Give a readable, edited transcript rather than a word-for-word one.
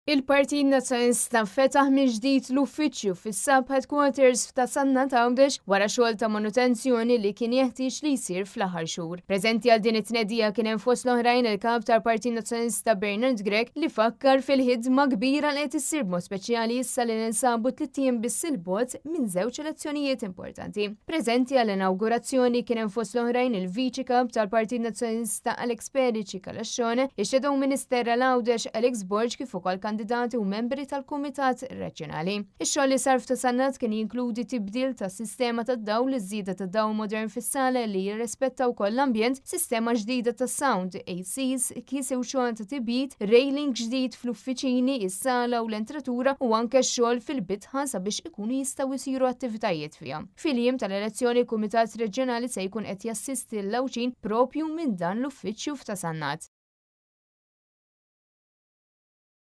Il-Partit Nazzjonalista fetaħ mill-ġdid l-uffiċċju fis-Sub Headquarters f'Ta' Sannat Għawdex wara xogħol ta' manutenzjoni li kien jeħtieġ li jsir fl-aħħar xhur. Preżenti għal din it-tnedija kien hemm fost l-oħrajn il-Kap tal-Partit Nazzjonalista Bernard Grech li fakkar fil-ħidma kbira li qed issir b'mod speċjali issa li ninsabu tlitt ijiem biss 'il bogħod minn żewġ elezzjonijiet importanti. Preżenti għall-inawgurazzjoni kien hemm fost l-oħrajn il-Viċi Kap tal-Partit Nazzjonalista Alex Perici Calascione, ix-Shadow Minister għal Għawdex Alex Borg kif ukoll kandidati u membri tal-Kumitat Reġjonali. Ix-xogħol li sar f'Ta' Sannat kien jinkludi tibdil tas-sistema tad-dawl, iż-żieda ta' dawl modern fis-sala li jirrispetta wkoll l-ambjent, sistema ġdida ta' sound, ACs, kisi u xogħol ta' tibjid, railing ġdid fl-uffiċini, is-sala u l-entratura u anke xogħol fil-bitħa sabiex ikunu jistgħu jsiru attivitajiet fiha. Fil-jiem tal-elezzjoni il-Kumitat Reġjonali se jkun qed jassisti l-Għawdxin propju minn dan l-uffiċċju f'Ta' Sannat.